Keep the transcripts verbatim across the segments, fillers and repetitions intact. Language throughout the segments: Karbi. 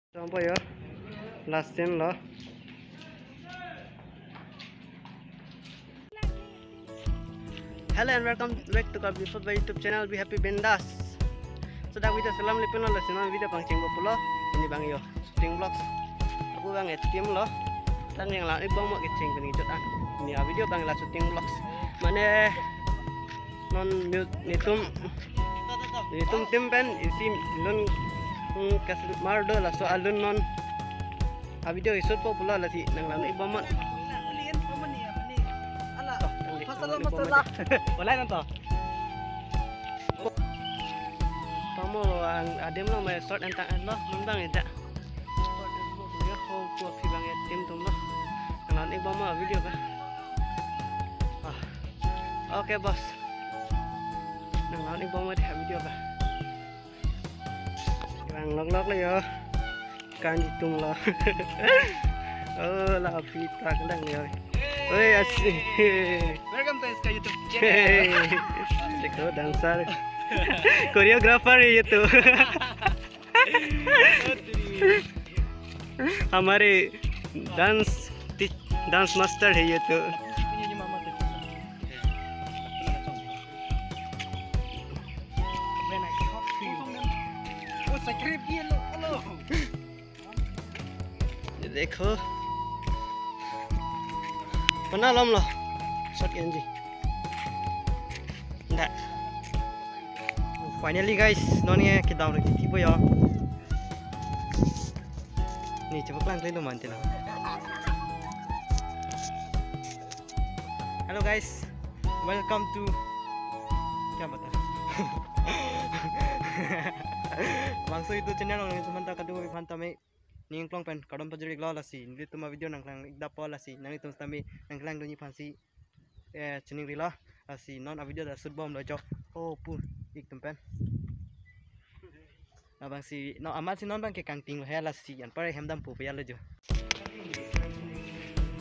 Sampai ya. Last scene lo. Hello and welcome back to Karbi Food by YouTube channel, Be Happy Bindas. So dak video selam lipin lo, lasi non video pangcheng bo pulo. Pini bang yo shooting vlogs. Ako bang e team lo. Tang yang lang ibang mo kecheng pini jut an. Pini a video bang la shooting vlogs. Mane non mute netum, netum team pen isi lun, hmm, kasmar do, laso alun non a video ishoot po pulo, lasi nang lang ibang mo. Masala, masala. Wala nang to. Tamo ang adim lo, may short and tang lo, mundang ida. Yo, ho, ko phi bang e team atum lo. Nang lang ibang mo video ba. Ah. Okay, boss. Nang lang ibang mo video ba. Bang lok lok lo yo. Kan itum lo. Oh, la phi tak lang yo. Oi, asik. Welcome to S K YouTube channel. Hey. Dekho dancer. Choreographer hai ye to. हमारे dance teach-, dance master है ये तो। ये देखो। Mana lom lo. Shot N G. Nda. Finally guys, non ye kedam lagi tipu yo. Ni coba kelang kali lo mantil. Hello guys, welcome to kya bata? Bangso YouTube channel along semanta kadu phanta me ning klong pen kardom pajir ik lo, lasi nelitum a video nang kelang ik dap po, lasi nanglitum sitame nang kelang dunji aphansi, eh, chiningrilo, lasi non a video ta shoot bom lo jo. Oh, pu ik atum pen. Labangsi non amatsi non bang ke kangting lo he, lasi anpar hem dam pu pe ya lo jo.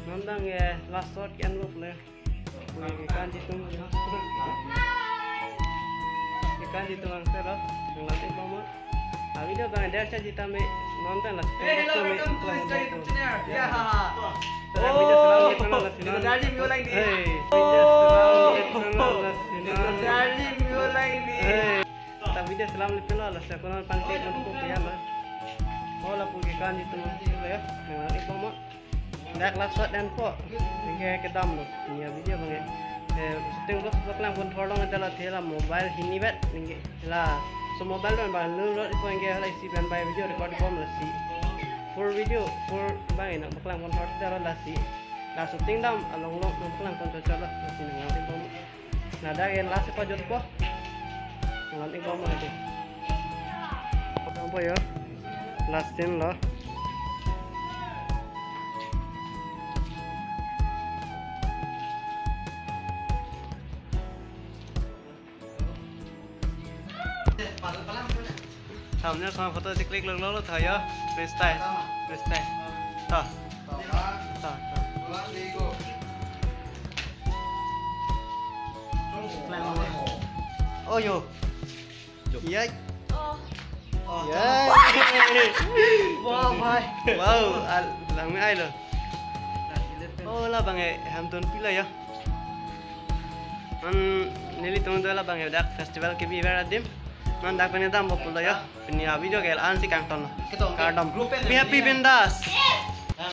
Non bang, eh, last shot ke-en lo le. Ui, kekan jitum. Kekan jitum angse lo. Nang lang ibang mo. A video bang der cha jita me non tan la. Hey, hello, welcome to S K YouTube channel. Ya, ha, ha. Terima kasih selalu kenal la sinan. Darling, you like this? Hey, terima kasih selalu kenal la sinan. Darling, you like this? Hey. Ta video selam lipin lo, lasi ako non pangcheng ko pe ya lo. Oh, lapu kekan jitum lo ya. Nang lang ibang mo. Dak last shot dan po. Ningke kedam lo. Pini a video bang e. Eh, shooting vlog bak lang pon thor long ta la thela mobile hini bet ningke. La. So mobile bang bang lu lo ipo ningke hala isi bang bang video record bom lasi. Full video, full bang e nang bak lang pon thor ta lo lasi. La shooting dam along long nang bak lang pon chot chot lo lasi nang lang ibang mo. Ladak ke last pajut po. Nang lang ibang mo ate. Sampai ya. Last scene lo. Thumbnail sang photo si click lok lok lo tha yo. Freestyle. Freestyle. Ta. Ta, ta. Oh, yo. Yay. Oh. Oh, yay. Wow, bhai. Wow, al-, lang me ai lo. Oh, labang e, hem ton pilo yo. Non nelitum do labang e dak festival kebi ver adim. Non dak pene dam bo pulo yo. Pini a video ke la-an si kangton. Keto, kardom. Group pen Be Happy Bindas.